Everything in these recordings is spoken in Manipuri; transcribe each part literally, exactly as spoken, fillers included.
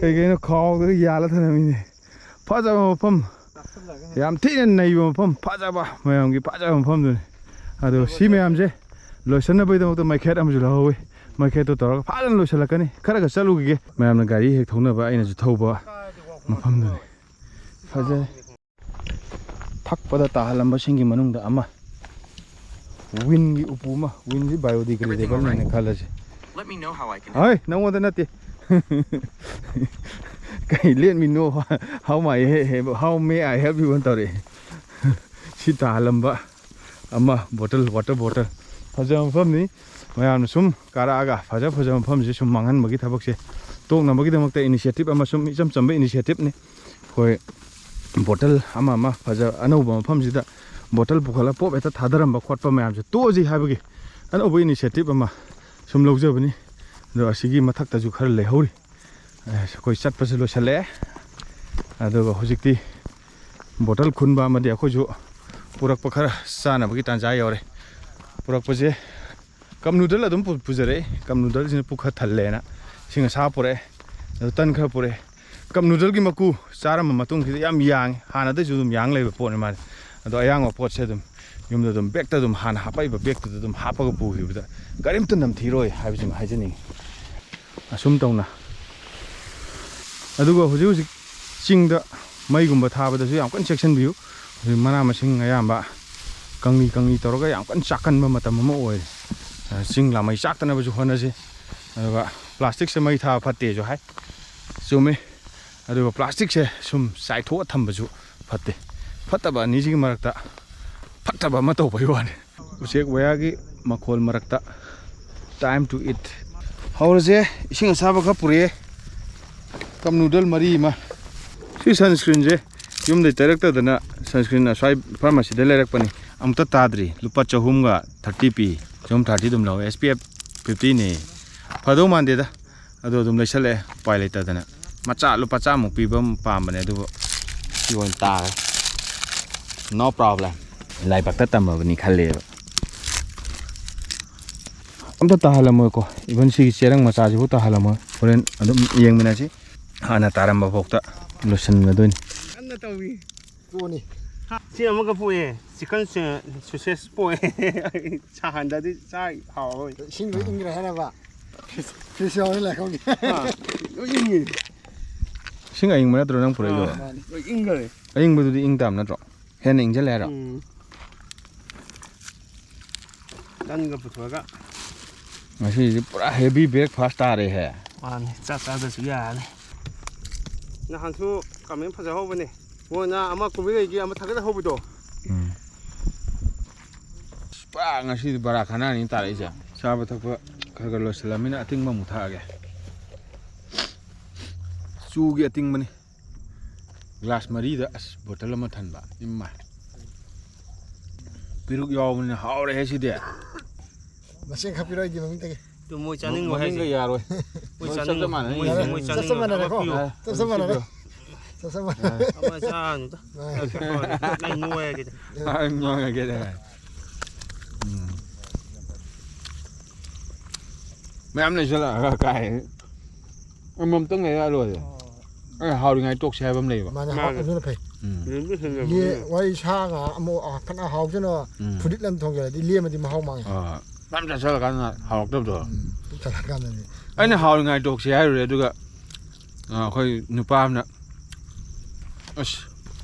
ꯀꯩ ꯀꯩꯅꯣ ꯈꯥꯎꯗꯒ ꯌꯥꯜꯂ ꯊꯅꯝꯃꯤꯅꯦ꯫ ꯐꯖꯕ ꯃꯐꯝ, ꯌꯥꯝ ꯊꯤꯅ ꯅꯩꯕ ꯃꯐꯝ, ꯐꯖꯕ, ꯃꯌꯥꯝꯒꯤ ꯐꯖꯕ ꯃꯐꯝꯗꯨꯅꯤ꯫ ꯑꯗꯣ ꯁꯤ ꯃꯌꯥꯝꯁꯦ ꯂꯣꯏꯁꯟꯅꯕꯒꯤꯗꯃꯛꯇ ꯃꯩꯈꯦꯠ ꯑꯃꯁꯨ ꯂꯧꯍꯧꯋꯤ꯫ ꯃꯩꯈꯦꯠꯇꯣ ꯇꯧꯔꯒ ꯐꯖꯅ ꯂꯣꯏꯁꯤꯜꯂꯛꯀꯅꯤ꯫ ꯈꯔꯒ ꯆꯠꯂꯨꯈꯤꯒꯦ꯫ ꯃꯌꯥꯝꯅ ꯒꯥꯔꯤ ꯍꯦꯛ ꯊꯧꯅꯕ ꯑꯩꯅꯁꯨ ꯊꯧꯕ ꯃꯐꯝꯗꯨꯅꯤ꯫ ꯐꯖꯔꯦ꯫ ꯊꯛꯄꯗ ꯇꯥꯍꯜꯂꯝꯕꯁꯤꯡꯒꯤ ꯃꯅꯨꯡꯗ ꯑꯃ, ꯋꯤꯟꯒꯤ ꯎꯄꯨ ꯑꯃ꯫ ꯋꯤꯟꯁꯤ biodegradable ꯅꯦꯅ ꯈꯜꯂꯁꯦ꯫ Let me know how I can help. ꯍꯣꯏ, ꯅꯪꯉꯣꯟꯗ ꯅꯠꯇꯦ꯫ ꯀꯩ, let me know how my, how may I help you ꯇꯧꯔꯛꯑꯦ꯫ ꯁꯤ ꯇꯥꯍꯜꯂꯝꯕ ꯑꯃ, ꯕꯣꯇꯜ, ꯋꯥꯇꯔ ꯕꯣꯇꯜ꯫ ꯐꯖꯕ ꯃꯐꯝꯅꯤ꯫ ꯃꯌꯥꯝꯅ ꯁꯨꯝ ꯀꯥꯔꯛꯑꯒ ꯐꯖ ꯐꯖꯕ ꯃꯐꯝꯁꯦ ꯁꯨꯝ ꯃꯥꯡꯍꯟꯕꯒꯤ ꯊꯕꯛꯁꯦ ꯇꯣꯛꯅꯕꯒꯤꯗꯃꯛꯇ initiative ꯑꯃ, ꯁꯨꯝ ꯏꯆꯝ ꯆꯝꯕ initiativeꯅꯤ꯫ ꯑꯩꯈꯣꯏ ꯕꯣꯇꯜ ꯑꯃ ꯑꯃ ꯐꯖ ꯑꯅꯧꯕ ꯃꯐꯝꯁꯤꯗ ꯕꯣꯇꯜ ꯄꯨꯈꯠꯂꯒ ꯄꯣꯞ ꯍꯦꯛꯇ ꯊꯥꯗꯔꯝꯕ ꯈꯣꯠꯄ ꯃꯌꯥꯝꯁꯦ ꯇꯣꯛꯑꯁꯤ ꯍꯥꯏꯕꯒꯤ ꯑꯅꯧꯕ initiative ꯑꯃ ꯁꯨꯝ ꯂꯧꯖꯕꯅꯤ꯫ ꯑꯗꯣ ꯑꯁꯤꯒꯤ ꯃꯊꯛꯇꯁꯨ ꯈꯔ ꯂꯩꯍꯧꯔꯤ꯫ ꯑꯦ, ꯑꯩꯈꯣꯏ ꯆꯠꯄꯁꯨ ꯂꯣꯏꯁꯤꯜꯂꯛꯑꯦ꯫ ꯑꯗꯨꯒ ꯍꯧꯖꯤꯛꯇꯤ ꯕꯣꯇꯜ ꯈꯨꯟꯕ ꯑꯃꯗꯤ ꯑꯩꯈꯣꯏꯁꯨ ꯄꯨꯔꯛꯄ ꯈꯔ ꯆꯥꯅꯕꯒꯤ ꯇꯥꯟꯖꯥ ꯌꯧꯔꯦ꯫ ꯄꯨꯔꯛꯄꯁꯦ cup noodle ꯑꯗꯨꯝ ꯄꯨ-, ꯄꯨꯖꯔꯛꯑꯦ꯫ Cup noodleꯁꯤꯅ ꯄꯨꯛ ꯈꯔ ꯊꯜꯂꯦꯅ ꯏꯁꯤꯡ ꯑꯁꯥꯕ ꯄꯨꯔꯛꯑꯦ꯫ ꯑꯗꯨ ꯇꯟ ꯈꯔ ꯄꯨꯔꯛꯑꯦ꯫ Cup noodleꯒꯤ ꯃꯀꯨ ꯆꯥꯔꯝꯕ ꯃꯇꯨꯡꯁꯤꯗ ꯌꯥꯝ ꯌꯥꯡꯉꯤ꯫ ꯍꯥꯟꯅꯗꯩꯁꯨ ꯑꯗꯨꯝ ꯌꯥꯡ ꯂꯩꯕ ꯄꯣꯠꯅꯤ ꯃꯥꯗꯤ꯫ ꯑꯗꯣ ꯑꯌꯥꯡꯕ ꯄꯣꯠꯁꯦ ꯑꯗꯨꯝ ꯌꯨꯝꯗ ꯑꯗꯨꯝ ꯕꯦꯛꯇ ꯑꯗꯨꯝ, ꯍꯥꯟꯅ ꯍꯥꯄꯛꯏꯕ ꯕꯦꯛꯇꯨꯗ ꯑꯗꯨꯝ ꯍꯥꯞꯄꯒ ꯄꯨꯈꯤꯕꯗ ꯀꯔꯤꯝꯇ ꯅꯝꯊꯤꯔꯣꯏ ꯍꯥꯏꯕꯁꯤꯃ ꯍꯥꯏꯖꯅꯤꯡꯉꯤ꯫ ꯑꯁꯨꯝ ꯇꯧꯅ꯫ ꯑꯗꯨꯒ ꯍꯧꯖꯤꯛ ꯍꯧꯖꯤꯛ ꯆꯤꯡꯗ ꯃꯩꯒꯨꯝꯕ ꯊꯥꯕꯗꯁꯨ ꯌꯥꯝ ꯀꯟꯅ ꯆꯦꯛꯁꯤꯟꯕꯤꯌꯨ꯫ ꯍꯧꯖꯤꯛ ꯃꯅꯥ ꯃꯁꯤꯡ ꯑꯌꯥꯝꯕ ꯀꯪꯂꯤ ꯀꯪꯂꯤ ꯇꯧꯔꯒ ꯌꯥꯝ ꯀꯟꯅ ꯆꯥꯛꯀꯟꯕ ꯃꯇꯝ ꯑꯃ ꯑꯣꯏꯔꯦ꯫ ꯑ, ꯆꯤꯡ ꯂꯥꯃꯩ ꯆꯥꯛꯇꯅꯕꯁꯨ ꯍꯣꯠꯅꯁꯤ꯫ ꯑꯗꯨꯒ plasticꯁꯦ ꯃꯩ ꯊꯥꯕ ꯐꯠꯇꯦꯁꯨ ꯍꯥꯏ, ꯆꯨꯝꯃꯤ꯫ ꯑꯗꯨꯒ plasticꯁꯦ ꯁꯨꯝ ꯆꯥꯏꯊꯣꯛꯑ ꯊꯝꯕꯁꯨ ꯐꯠꯇꯦ꯫ ꯐꯠꯇꯕ ꯑꯅꯤꯁꯤꯒꯤ ꯃꯔꯛꯇ ꯐꯠꯇꯕ ꯑꯃ ꯇꯧꯕꯩ ꯋꯥꯅꯤ꯫ ꯎꯆꯦꯛ ꯋꯥꯌꯥꯒꯤ ꯃꯈꯣꯜ ꯃꯔꯛꯇ time to eat꯫ ꯍꯧꯔꯁꯦ꯫ ꯏꯁꯤꯡ ꯑꯁꯥꯕ ꯈꯔ ꯄꯨꯔꯛꯑꯦ꯫ Cup noodle ꯃꯔꯤ ꯑꯃ꯫ ꯁꯤ sunscreenꯁꯦ ꯌꯨꯝꯗꯩ ꯇꯩꯔꯛꯇꯗꯅ sunscreen ꯑꯁ꯭ꯋꯥꯏ pharmacyꯗ ꯂꯩꯔꯛꯄꯅꯤ꯫ ꯑꯃꯨꯛꯇ ꯇꯥꯗ꯭ꯔꯤ꯫ ꯂꯨꯄꯥ ꯆꯍꯨꯝꯒ thirty ꯄꯤ꯫ ꯆꯍꯨꯝ thirty ꯑꯗꯨꯝ ꯂꯧꯋꯦ꯫ SPF fiftyꯅꯦ꯫ ꯐꯗꯧ ꯃꯥꯟꯗꯦꯗ꯫ ꯑꯗꯣ ꯑꯗꯨꯝ ꯂꯩꯁꯜꯂꯛꯑꯦ, ꯎꯄꯥꯏ ꯂꯩꯇꯗꯅ꯫ ꯃꯆꯥ ꯂꯨꯄꯥ ꯆꯥꯝꯃꯨꯛ ꯄꯤꯕ ꯑꯃ ꯄꯥꯝꯕꯅꯦ, ꯑꯗꯨꯕꯨ ꯁꯤ ꯑꯣꯏꯅ ꯇꯥꯔꯦ꯫ No problem꯫ ꯂꯥꯏꯕꯛꯇ ꯇꯝꯃꯕꯅꯤ ꯈꯜꯂꯦꯕ꯫ ꯑꯝꯇ ꯇꯥꯍꯜꯂꯝꯃꯣꯏꯀꯣ, even ꯁꯤꯒꯤ ꯆꯦꯔꯪ ꯃꯆꯥꯁꯤꯕꯨ ꯇꯥꯍꯜꯂꯝꯃꯣꯏ꯫ ꯍꯣꯔꯦꯟ ꯑꯗꯨꯝ ꯌꯦꯡꯃꯤꯟꯅꯁꯤ꯫ ꯍꯥꯟꯅ ꯇꯥꯔꯝꯕ ꯐꯥꯎꯗ ꯂꯣꯏꯁꯤꯟꯒꯗꯣꯏꯅꯤ꯫ ꯀꯟꯅ ꯇꯧꯏ꯫ ꯇꯣꯅꯤ꯫ ꯁꯤ ꯑꯃꯒ ꯄꯣꯛꯑꯦ꯫ ꯆꯤꯛꯀꯟ ꯁꯦ-, ꯁꯣꯁꯦꯁ ꯄꯣꯛꯑꯦ꯫ ꯁꯥꯍꯟꯗꯗꯤ ꯆꯥ ꯍꯥꯎꯔꯣꯏ꯫ ꯏꯁꯤꯡꯗꯣ ꯏꯪꯈ꯭ꯔꯦ ꯍꯥꯏꯔꯕ? ꯐ꯭ꯔꯤꯖ ꯌꯥꯎꯔꯦ ꯂꯥꯏꯈꯧꯒꯤ꯫ ꯑꯥ, ꯂꯣꯏ ꯏꯪꯉꯤ꯫ ꯏꯁꯤꯡ ꯑꯌꯤꯡꯕ ꯅꯠꯇ꯭ꯔꯣ ꯅꯪ ꯄꯨꯔꯛꯏꯗꯣ? ꯑꯥ, ꯂꯣꯏ ꯏꯪꯈꯔꯦ꯫ ꯑꯌꯤꯡꯕꯗꯨꯗꯤ ꯏꯪ ꯇꯥꯕ ꯅꯠꯇ꯭ꯔꯣ? ꯍꯦꯟꯅ ꯏꯪꯁꯤꯜꯂꯦ ꯍꯥꯏꯔꯣ? ꯎꯝ꯫ ꯇꯟꯒ ꯄꯨꯊꯣꯛꯑꯒ꯫ ꯉꯁꯤꯗꯤ ꯄꯨꯔꯥ heavy breakfast ꯇꯥꯔꯦꯍꯦ꯫ ꯃꯥꯅꯤ, ꯆꯥꯛ ꯆꯥꯗ꯭ꯔꯁꯨ ꯌꯥꯔꯅꯤ꯫ ꯅꯍꯥꯟꯁꯨ ꯀꯃꯦꯟ ꯐꯖꯍꯧꯕꯅꯦ꯫ ꯃꯣꯏꯅ ꯑꯃ ꯀꯨꯝꯍꯩꯒꯤ ꯑꯃ ꯊꯥꯒꯠꯍꯧꯕꯗꯣ꯫ ꯎꯝ꯫ ꯑꯁ, ꯄꯨꯔꯥ ꯉꯁꯤꯗꯤ ꯕꯔꯥ ꯈꯅꯥꯅꯤ ꯇꯥꯔꯛꯏꯁꯦ꯫ ꯆꯥꯕ ꯊꯛꯄ ꯈꯔ ꯈꯔ ꯂꯣꯏꯁꯤꯜꯂꯝꯃꯤꯅ ꯑꯇꯤꯡꯕ ꯑꯃꯨꯛ ꯊꯛꯑꯒꯦ꯫ ꯆꯨꯒꯤ ꯑꯇꯤꯡꯕꯅꯤ꯫ ꯒ꯭ꯂꯥꯁ ꯃꯔꯤꯗ ꯑꯁ ꯕꯣꯇꯜ ꯑꯃ ꯊꯟꯕ꯫ ꯏꯃꯥ꯫ ꯄꯦꯔꯨꯛ ꯌꯥꯎꯕꯅꯤꯅ ꯍꯥꯎꯔꯦꯍꯦ ꯁꯤꯗꯤ꯫ ꯃꯁꯤꯡ ꯈꯛ ꯄꯤꯔꯛꯑꯣ ꯑꯩꯗꯤ ꯃꯃꯤꯡꯗꯒꯤ꯫ ꯑꯗꯨ ꯃꯣꯏ ꯆꯥꯅꯤꯡꯉꯣ ꯃꯃꯤꯡꯒ ꯍꯥꯏꯁꯦ꯫ ꯌꯥꯔꯣꯏ꯫ ꯃꯣꯏ ꯃꯣꯏ ꯆꯞ ꯆꯥꯅꯤꯡꯉꯣ꯫ ꯆꯞ ꯃꯥꯟꯅꯩ꯫ ꯃꯣꯏ, ꯌꯥꯔꯦ꯫ ꯃꯣꯏ ꯆꯞ ꯆꯞ ꯆꯥꯅꯤꯡꯉꯣ꯫ ꯃꯥꯟꯅꯔꯦꯀꯣ꯫ ꯑꯃ ꯄꯤꯌꯨ꯫ ꯑꯥ꯫ ꯆꯞ ꯆꯞ ꯃꯥꯟꯅꯔꯦ꯫ ꯑꯥ꯫ ꯆꯞ ꯆꯞ ꯃꯥꯟꯅꯔꯦ꯫ ꯑꯥ꯫ ꯑꯃ ꯆꯥꯔꯅꯨꯗ꯫ ꯑꯥ꯫ ꯑꯩ ꯅꯣꯏꯔꯒꯦꯗ꯫ ꯑꯥ, ꯅꯣꯏꯔꯒꯦꯗ꯫ ꯎꯝ꯫ ꯃꯌꯥꯝ ꯂꯩꯁꯜꯂꯛꯑꯒ ꯀꯥꯏ꯫ ꯑꯃꯃꯝꯇꯪ ꯂꯩꯔ ꯂꯣꯏꯔꯦ꯫ ꯑꯣ꯫ ꯑꯦ, ꯍꯥꯎꯔꯤꯉꯩ ꯇꯣꯛꯁꯦ ꯍꯥꯏꯕ ꯑꯃ ꯂꯩꯌꯦꯕ꯫ ꯃꯥꯅꯦ, ꯃꯥꯅꯦ꯫ ꯍꯥꯎ-, ꯑꯗꯨꯅ ꯐꯩ꯫ ꯎꯝ꯫ ꯂꯦꯝꯕ ꯍꯦꯟꯅ ꯂꯦ-, ꯂꯦꯝꯕ꯫ ꯋꯥꯔꯤ ꯁꯥ ꯉꯥ ꯑꯃꯨꯛ, ꯑ, ꯐꯅ ꯍꯥꯎꯖꯅꯣ, ꯎꯝ꯫ ꯐꯨꯔꯤꯠ ꯑꯃ ꯊꯣꯡꯖꯔꯗꯤ ꯂꯦꯝꯃꯗꯤ ꯃꯍꯥꯎ ꯃꯥꯡꯉꯦ꯫ ꯑꯥ, ꯃꯌꯥꯝ ꯆꯥꯁꯤꯜꯂꯀꯥꯟꯗ ꯍꯥꯎꯔꯛꯇꯕꯗꯣ꯫ ꯎꯝ, ꯄꯨꯛ ꯊꯜꯂꯀꯥꯟꯗꯗꯤ꯫ ꯑꯩꯅ ꯍꯥꯎꯔꯤꯉꯩ ꯇꯣꯛꯁꯦ ꯍꯥꯏꯔꯨꯔꯦ, ꯑꯗꯨꯒ, ꯑ, ꯑꯩꯈꯣꯏ ꯅꯨꯄꯥ ꯑꯃꯅ, "ꯑꯁ,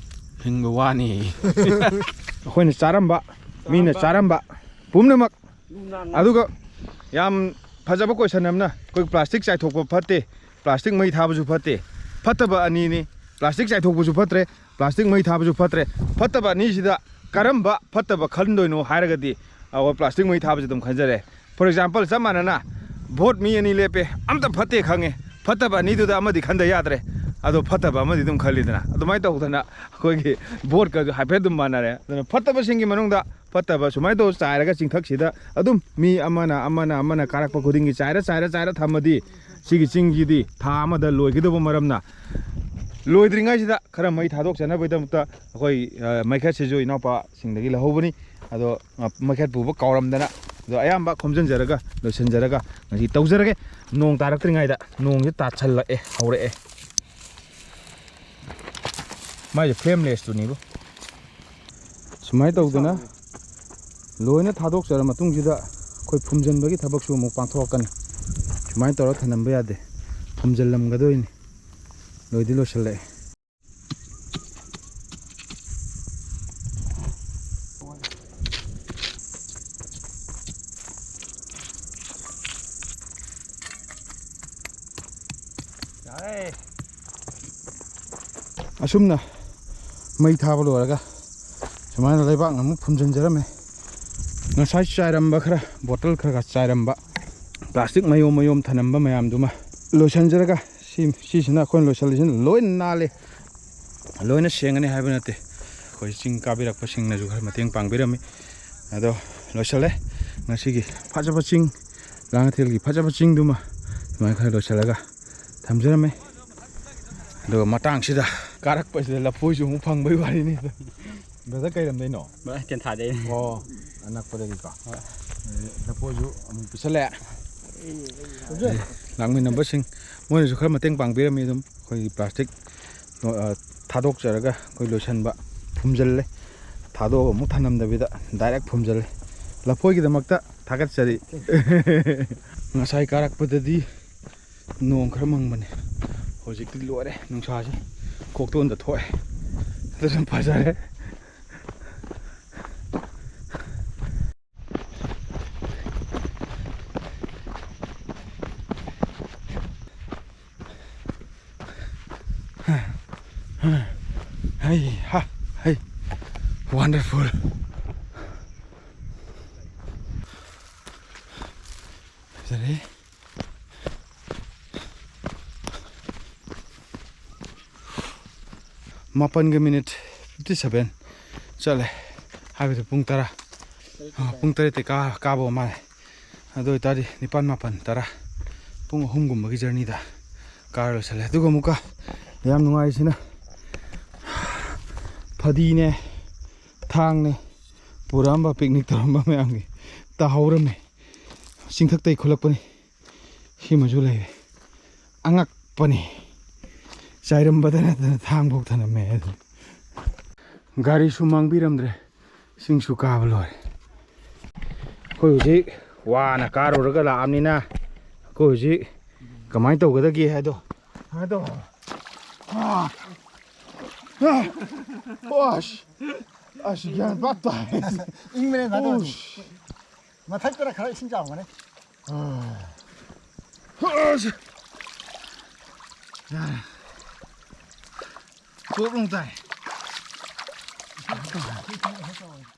ꯍꯤꯡꯕ ꯋꯥꯅꯤ"꯫ ꯑꯩꯈꯣꯏꯅ ꯆꯥꯔꯝꯕ, ꯃꯤꯅ ꯆꯥꯔꯝꯕ꯫ ꯆꯥꯔꯝꯕ ꯄꯨꯝꯅꯃꯛ꯫ ꯂꯨ ꯅꯥꯟꯅ꯫ ꯑꯗꯨꯒ ꯌꯥꯝ ꯐꯖꯕ question ꯑꯃꯅ, ꯑꯩꯈꯣꯏ plastic ꯆꯥꯏꯊꯣꯛꯄ ꯐꯠꯇꯦ, plastic ꯃꯩ ꯊꯥꯕꯁꯨ ꯐꯠꯇꯦ, ꯐꯠꯇꯕ ꯑꯅꯤꯅꯤ꯫ Plastic ꯆꯥꯏꯊꯣꯛꯄꯁꯨ ꯐꯠꯇ꯭ꯔꯦ, plastic ꯃꯩ ꯊꯥꯕꯁꯨ ꯐꯠꯇ꯭ꯔꯦ꯫ ꯐꯠꯇꯕ ꯑꯅꯤꯁꯤꯗ ꯀꯔꯝꯕ ꯐꯠꯇꯕ ꯈꯟꯗꯣꯏꯅꯣ ꯍꯥꯏꯔꯒꯗꯤ, ꯑꯩꯈꯣꯏ plastic ꯃꯩ ꯊꯥꯕꯁꯤ ꯑꯗꯨꯝ ꯈꯟꯖꯔꯦ꯫ For example, ꯆꯞ ꯃꯥꯟꯅꯅ vote ꯃꯤ ꯑꯅꯤ ꯂꯦꯞꯄꯦ, ꯑꯝꯇ ꯐꯠꯇꯦ ꯈꯪꯉꯦ, ꯐꯠꯇꯕ ꯑꯅꯤꯗꯨꯗ ꯑꯃꯗꯤ ꯈꯟꯗ ꯌꯥꯗ꯭ꯔꯦ, ꯑꯗꯣ ꯐꯠꯇꯕ ꯑꯃꯗꯤ ꯑꯗꯨꯝ ꯈꯜꯂꯤꯗꯅ꯫ ꯑꯗꯨꯃꯥꯏꯅ ꯇꯧꯗꯅ ꯑꯩꯈꯣꯏꯒꯤ voteꯀꯁꯨ ꯍꯥꯏꯐꯦꯠ ꯑꯗꯨꯝ ꯃꯥꯟꯅꯔꯦ꯫ ꯑꯗꯨꯅ ꯐꯠꯇꯕꯁꯤꯡꯒꯤ ꯃꯅꯨꯡꯗ ꯐꯠꯇꯕ ꯁꯨꯃꯥꯏꯅ ꯇꯧ ꯆꯥꯏꯔꯒ ꯆꯤꯡꯊꯛꯁꯤꯗ ꯑꯗꯨꯝ ꯃꯤ ꯑꯃꯅ, ꯑꯃꯅ, ꯑꯃꯅ ꯀꯥꯔꯛꯄ ꯈꯨꯗꯤꯡꯒꯤ ꯆꯥꯏꯔ, ꯆꯥꯏꯔ, ꯆꯥꯏꯔ ꯊꯝꯃꯗꯤ ꯁꯤꯒꯤ ꯆꯤꯡꯁꯤꯗꯤ ꯊꯥ ꯑꯃꯗ ꯂꯣꯏꯒꯗꯧꯕ ꯃꯔꯝꯅ, ꯂꯣꯏꯗ꯭ꯔꯤꯉꯩꯁꯤꯗ ꯈꯔ ꯃꯩ ꯊꯥꯗꯣꯛꯆꯅꯕꯒꯤꯗꯃꯛꯇ ꯑꯩꯈꯣꯏ, ꯑ, ꯃꯩꯈꯦꯠꯁꯤꯁꯨ ꯏꯅꯥꯎꯄꯥꯁꯤꯡꯗꯒꯤ ꯂꯧꯍꯧꯕꯅꯤ꯫ ꯑꯗꯣ, ꯑ, ꯃꯩꯈꯦꯠ ꯄꯨꯕ ꯀꯥꯎꯔꯝꯗꯅ, ꯑꯗꯣ ꯑꯌꯥꯝꯕ ꯈꯣꯝꯖꯤꯟꯖꯔꯒ ꯂꯣꯏꯁꯤꯟꯖꯔꯒ ꯉꯁꯤ ꯇꯧꯖꯔꯒꯦ꯫ ꯅꯣꯡ ꯇꯥꯔꯛꯇ꯭ꯔꯤꯉꯩꯗ, ꯅꯣꯡꯁꯦ ꯇꯥꯁꯜꯂꯛꯑꯦ, ꯍꯧꯔꯛꯑꯦ꯫ ꯃꯥꯏꯁꯦ ꯐ꯭ꯂꯦꯝꯂꯦꯁꯇꯨꯅꯤꯕꯨ꯫ ꯁꯨꯃꯥꯏꯅ ꯇꯧꯗꯅ ꯂꯣꯏꯅ ꯊꯥꯗꯣꯛꯆꯔ ꯃꯇꯨꯡꯁꯤꯗ ꯑꯩꯈꯣꯏ ꯐꯨꯝꯖꯤꯟꯕꯒꯤ ꯊꯕꯛꯁꯨ ꯑꯃꯨꯛ ꯄꯥꯡꯊꯣꯛꯀꯅꯤ꯫ ꯁꯨꯃꯥꯏꯅ ꯇꯧꯔ ꯊꯝꯂꯝꯕ ꯌꯥꯗꯦ, ꯐꯨꯝꯖꯤꯜꯂꯝꯒꯗꯣꯏꯅꯤ꯫ ꯂꯣꯏꯗꯤ ꯂꯣꯏꯁꯤꯜꯂꯛꯑꯦ꯫ ꯑꯁꯨꯝꯅ ꯃꯩ ꯊꯥꯕ ꯂꯣꯏꯔꯒ ꯁꯨꯃꯥꯏꯅ ꯂꯩꯕꯥꯛꯅ ꯑꯃꯨꯛ ꯐꯨꯝꯖꯤꯟꯖꯔꯝꯃꯦ꯫ ꯉꯁꯥꯏ ꯆꯥꯏꯔꯝꯕ ꯈꯔ, ꯕꯣꯇꯜ ꯈꯔ ꯈꯔ ꯆꯥꯏꯔꯝꯕ, ꯄ꯭ꯂꯥꯁꯇꯤꯛ ꯃꯌꯣꯝ ꯃꯌꯣꯝ ꯊꯅꯝꯕ ꯃꯌꯥꯝꯗꯨꯃ ꯂꯣꯏꯁꯤꯟꯖꯔꯒ, ꯁꯤ, ꯁꯤꯁꯤꯅ ꯑꯩꯈꯣꯏꯅ ꯂꯣꯏꯁꯤꯜꯂꯤꯁꯤꯅ ꯂꯣꯏ ꯅꯥꯜꯂꯦ꯫ ꯂꯣꯏꯅ ꯁꯦꯡꯒꯅꯤ ꯍꯥꯏꯕ ꯅꯠꯇꯦ, ꯑꯩꯈꯣꯏ ꯆꯤꯡ ꯀꯥꯕꯤꯔꯛꯄꯁꯤꯡꯅꯁꯨ ꯈꯔ ꯃꯇꯦꯡ ꯄꯥꯡꯕꯤꯔꯝꯃꯤ꯫ ꯑꯗꯣ ꯂꯣꯏꯁꯤꯜꯂꯦ ꯉꯁꯤꯒꯤ ꯐꯖꯕ ꯆꯤꯡ, ꯂꯥꯡꯉꯊꯦꯜꯒꯤ ꯐꯖꯕ ꯆꯤꯡꯗꯨꯃ ꯁꯨꯃꯥꯏꯅ ꯈꯔ ꯂꯣꯏꯁꯤꯜꯂꯒ ꯊꯝꯖꯔꯝꯃꯦ꯫ ꯑꯗꯨꯒ ꯃꯇꯥꯡꯁꯤꯗ ꯀꯥꯔꯛꯄꯁꯤꯗ ꯂꯐꯣꯏꯁꯨ ꯑꯃꯨꯛ ꯐꯪꯕꯩ ꯋꯥꯔꯤꯅꯤ꯫ ꯕ꯭ꯔꯗꯔ, ꯀꯩ ꯂꯝꯗꯩꯅꯣ? ꯕ꯭ꯔꯗꯔ, ꯇꯦꯟꯊꯥꯗꯩꯅꯦ꯫ ꯑꯣ, ꯑꯅꯛꯄꯗꯒꯤꯀꯣ꯫ ꯍꯣꯏ꯫ ꯂꯐꯣꯏꯁꯨ ꯑꯃꯨꯛ ꯄꯤꯁꯜꯂꯦ꯫ ꯂꯥꯛꯃꯤꯟꯅꯕꯁꯤꯡ ꯃꯣꯏꯅꯁꯨ ꯈꯔ ꯃꯇꯦꯡ ꯄꯥꯡꯕꯤꯔꯝꯃꯤ꯫ ꯑꯗꯨꯝ ꯑꯩꯈꯣꯏꯒꯤ ꯄ꯭ꯂꯥꯁꯇꯤꯛ, ꯑ, ꯊꯥꯗꯣꯛꯆꯔꯒ ꯑꯩꯈꯣꯏ ꯂꯣꯏꯁꯤꯟꯕ, ꯐꯨꯝꯖꯤꯜꯂꯦ꯫ ꯊꯥꯗꯣꯛꯑꯒ ꯑꯃꯨꯛ ꯊꯅꯝꯗꯕꯤꯗ ꯗꯥꯏꯔꯦꯛ ꯐꯨꯝꯖꯤꯜꯂꯦ꯫ ꯂꯐꯣꯏꯒꯤꯗꯃꯛꯇ ꯊꯥꯒꯠꯆꯔꯤ꯫ ꯉꯁꯥꯏ ꯀꯥꯔꯛꯄꯗꯗꯤ ꯅꯣꯡ ꯈꯔ ꯃꯪꯕꯅꯦ, ꯍꯧꯖꯤꯛꯇꯤ ꯂꯣꯏꯔꯦ, ꯅꯨꯡꯁꯥꯁꯦ ꯀꯣꯛꯇꯣꯟꯗ ꯊꯣꯛꯑꯦ꯫ ꯑꯗꯨꯅ ꯐꯖꯔꯦ꯫ ꯍꯩ ꯍꯥ, ꯍꯩ, ꯋꯥꯟꯗꯔꯐꯨꯜ꯫ ꯐꯖꯔꯦ꯫ ꯃꯥꯄꯟꯒ ꯃꯤꯅꯤꯠ ꯐꯤꯐꯇꯤ ꯁꯚꯦꯟ ꯆꯠꯂꯦ, ꯍꯥꯏꯕꯗꯤ ꯄꯨꯡ ꯇꯔꯥ, ꯑ, ꯄꯨꯡ ꯇꯔꯦꯠꯇꯩ ꯀꯥ-, ꯀꯥꯕ ꯑꯣꯏ ꯃꯥꯜꯂꯦ꯫ ꯑꯗꯨ ꯑꯣꯏꯇꯥꯔꯗꯤ ꯅꯤꯄꯥꯟ, ꯃꯥꯄꯟ, ꯇꯔꯥ, ꯄꯨꯡ ꯑꯍꯨꯝꯒꯨꯝꯕꯒꯤ ꯖꯔꯅꯤꯗ ꯀꯥꯔ ꯂꯣꯏꯁꯤꯜꯂꯦ꯫ ꯑꯗꯨꯒ ꯑꯃꯨꯛꯀ ꯌꯥꯝ ꯅꯨꯡꯉꯥꯏꯔꯤꯁꯤꯅ ꯐꯗꯤꯅꯦ, ꯊꯥꯡꯅꯦ, ꯄꯨꯔꯛꯑꯝꯕ, ꯄꯤꯛꯅꯤꯛ ꯇꯧꯔꯝꯕ ꯃꯌꯥꯝꯒꯤ ꯇꯥꯍꯧꯔꯝꯃꯦ꯫ ꯆꯤꯡꯊꯛꯇꯩ ꯈꯨꯠꯂꯛꯄꯅꯤ꯫ ꯁꯤꯃꯁꯨ ꯂꯩꯔꯦ꯫ ꯑꯉꯛꯄꯅꯤ꯫ ꯆꯥꯏꯔꯝꯕꯗ ꯅꯠꯇꯅ ꯊꯥꯡꯐꯥꯎ ꯊꯅꯝꯃꯦ ꯑꯗꯨ꯫ ꯒꯥꯔꯤꯁꯨ ꯃꯥꯡꯕꯤꯔꯝꯗ꯭ꯔꯦ꯫ ꯆꯤꯡꯁꯨ ꯀꯥꯕ ꯂꯣꯏꯔꯦ꯫ ꯑꯩꯈꯣꯏ ꯍꯧꯖꯤꯛ ꯋꯥꯅ ꯀꯥꯔꯨꯔꯒ ꯂꯥꯛꯑꯕꯅꯤꯅ ꯑꯩꯈꯣꯏ ꯍꯧꯖꯤꯛ ꯀꯃꯥꯏꯅ ꯇꯧꯒꯗꯒꯦ ꯍꯥꯏꯗꯣ꯫ ꯀꯃꯥꯏꯅ ꯇꯧꯕ? ꯑꯥ! ꯑꯥ! ꯑꯁ! ꯑꯁ, ꯒ꯭ꯌꯥꯟ ꯄꯥꯛ ꯇꯥꯏ꯫ ꯏꯪꯕꯅꯦ ꯑꯗꯨꯃꯥꯏꯅ ꯇꯧꯔꯗꯤ꯫ ꯎꯁ! ꯃꯊꯛꯇꯅ ꯈꯔ ꯏꯁꯤꯡ ꯆꯥꯎꯔꯝꯒꯅꯤ꯫ ꯑꯥ! ꯑꯁ! ꯌꯥꯔꯦ꯫ ꯆꯣꯞ ꯂꯥꯎ ꯇꯥꯏ꯫